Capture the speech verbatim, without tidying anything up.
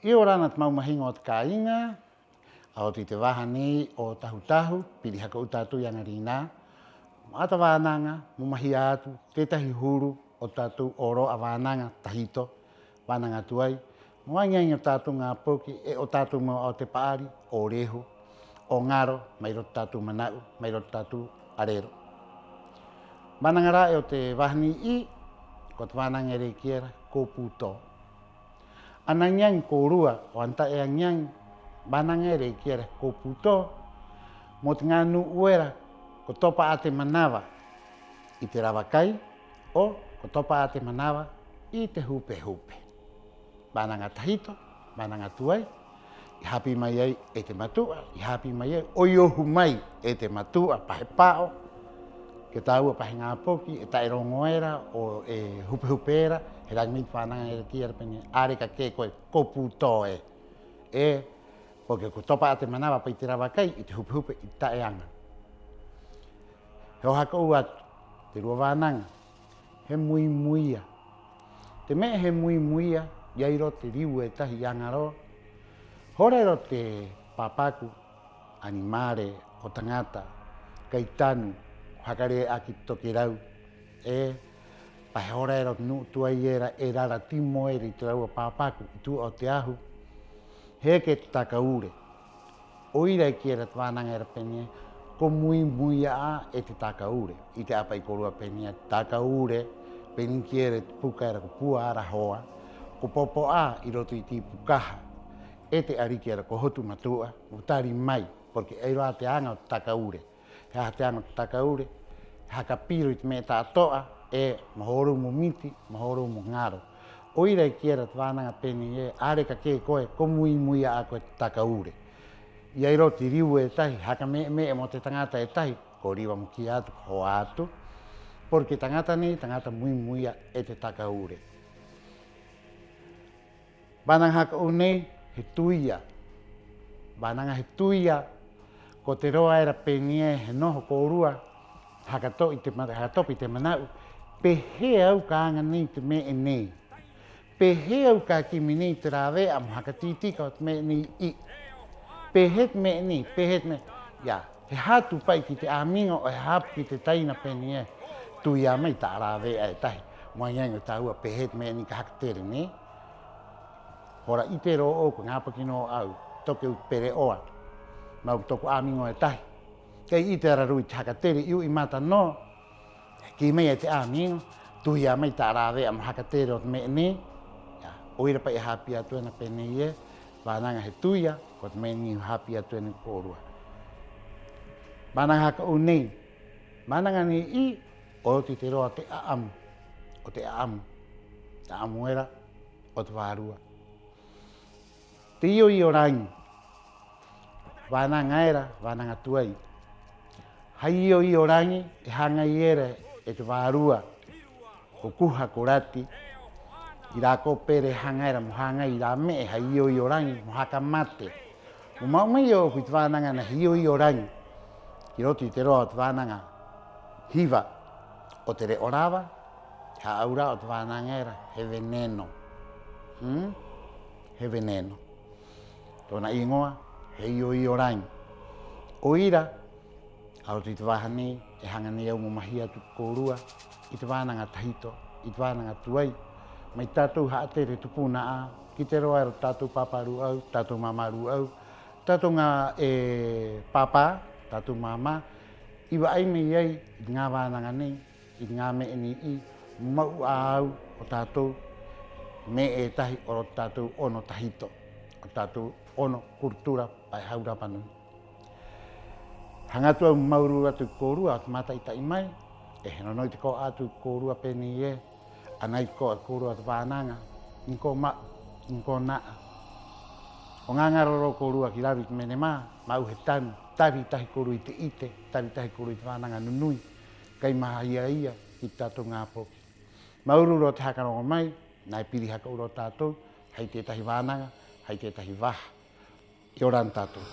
'Iorana te mau mahiŋo o te kāiŋa. A roto i te vaha nei o Tahu-Tahu, piri haka 'ou tātou i 'aŋa rinā mo 'ata vānaŋa mo mahia atu tētahi huru o te tātou 'ōro'a vānaŋa tahito, vānaŋa tuai, mo aŋi-aŋi o tātou ŋā poki 'e o tātou mau 'a'o te pa'ari, 'o rehu, 'o ŋaro mai roto i te tātou mana'u, mai roto i te tātou 'arero. Vānaŋa ra'e o te vaha nei 'ī, ko te vānaŋa era e kī era ko pūtō. Ana aŋi-aŋi kōrua 'o ana ta'e aŋi-aŋi, vānaŋa era e kī era ko pūtō mo te ŋā nu'u era ko topa 'ā te manava i te rava kai 'o ko topa 'ā te manava i te hupe-hupe. Vānaŋa tahito, vānaŋa tuai, i hāpī mai ai e te matu'a, i hāpī mai ai, 'o i ohu mai e te matu'a pa he pa'o ki a tāua pa he ŋā poki e ta'e roŋo era 'o e hupe-hupe era, he raŋi mai te vānaŋa era e kī era pē nei ē: 'Areka kē koe ko pūtō ē. 'E, porque ko topa 'ā te manava pa'i te rava kai i te hupe-hupe i ta'e aŋa. He oho haka 'ou atu te rua vānaŋa, he mui-muia. Te me'e he mui-muia, i ai rō te riu e tahi i aŋa rō. Hora era o te pāpaku, animare, 'o taŋata, kai tanu, ko haka rē 'ā ki te tokerau, 'e pa he hora era o te nu'u tuai era e rara timo era i te rāua pāpaku i tu'a o te ahu, he eke te taka ure. 'O ira e kī era te vānaŋa era pē nei ē: ko mui-muia 'ā e te taka ure. 'Ite 'ā pa'i kōrua pē nei ē: taka ure, pē nei e kī era te puka era ko Pua Ara Hoa, ko popo 'ā 'i roto i te ipu kaha e te 'ariki era ko Hotu Matu'a mo tari mai, porque e ai rō 'ā te aŋa o te taka ure. He aha te aŋa o te taka ure? He haka piro i te me'e ta'ato'a 'e mo hōrou mo miti, mo hōrou mo ŋaro. 'O ira e kī era te vānaŋa pē nei ē: 'Areka kē koe ko mui-muia 'ā koe te taka ure. I ai rō te riu e tahi, haka me'e-me'e mo te taŋata e tahi, ko riva mo kī atu, ko hoa atu, porque taŋata nei, taŋata mui-muia e te taka ure. Vānaŋa haka 'ou nei, he tuia. Vānaŋa he tuia, ko te roa era pē nei ē: he noho kōrua haka topa i te ma-, haka topa i te mana'u: ¿Pē hē a au ka aŋa nei te me'e nei? ¿Pē hē a au ka kimi nei te rāve'a mo haka tī-tika o te me'e nei 'ī? ¿Pē hē te me'e nei? ¿Pē hē te me'e? Ia, he hatu pa'i ki te 'āmiŋo 'o he hapu ki te taina pē nei ē: Tuia mai ta'a rāve'a e tahi mo aŋi-aŋi o tāua pē hē te me'e nei ka haka tere nei. Hora 'ite era ō'oku, ŋā poki nō a au, toke 'ou te pere'oa, ma'u ki tō'oku 'āmiŋo e tahi. Kai 'ite ararua i te haka tere, 'i u'i mata nō, he kī mai e te 'āmiŋo: Tuia mai ta'a rāve'a mo haka tere o te me'e nei. Ia, 'o ira pa'i e hāpī atu ena pē nei ē: vānaŋa he tuia, ko te me'e nei i hāpī atu ena ki a kōrua. Vānaŋa haka 'ou nei, vānaŋa nei 'ī, o roto i te roa o te 'a'amu, o te 'a'amu, te 'a'amu era o te vārua. Te io-io raŋi. Vānaŋa era, vānaŋa tuai. Hai io-io raŋi e hāŋai era e te vārua ko Kuha, ko Rati, i rā kope era e haŋa era mo hāŋai i rā me'e hai io-io raŋi mo haka mate. Mo ma'u mai ō'oku i te vānaŋa ena he io-io raŋi ki roto i te roa o te vānaŋa hiva o te re'o rava, he hā'aura'a o te vānaŋa era he veneno. Hmm? He veneno. Tō'ona 'īŋoa, he io-io raŋi. 'O ira, a roto i te vaha nei, e haŋa nei a au mo mahi atu ki a kōrua i te vānaŋa tahito, i te vānaŋa tuai, mai te tātou ha'atere tupuna 'ā ki te roa era o te tātou pāpā rū'au, te tātou māmā rū'au, te tātou ŋā, e, pāpā, te tātou māmā i va'ai mai ai i te ŋā vānaŋa nei, i te ŋā me'e nei 'ī, mo ma'u 'ā a au o tātou me'e e tahi o roto i te tātou 'ono tahito, o te tātou 'ono cultura pa he hau rapa nui. Haŋa atu a au mo māuru-uru atu ki a kōrua o te māta'i-ta'i mai, 'e he no-no'i tako'a atu ki a kōrua pē nei ē: ana ai tako'a ki a kōrua o te vānaŋa, 'ina ko ma'u, 'ina ko na'a. Ko ŋā-ŋaro rō kōrua ki raro i te menemā, ma'u he tanu, tari tahi kōrua i te 'ite, tari tahi kōrua i te vānaŋa nu-nui, kai maha ia-ia ki te tātou ŋā poki. Māuru-uru o te haka roŋo mai, nā e piri haka 'ou rō tātou hai tētahi vānaŋa, hai tētahi vaha. 'Iorana tātou.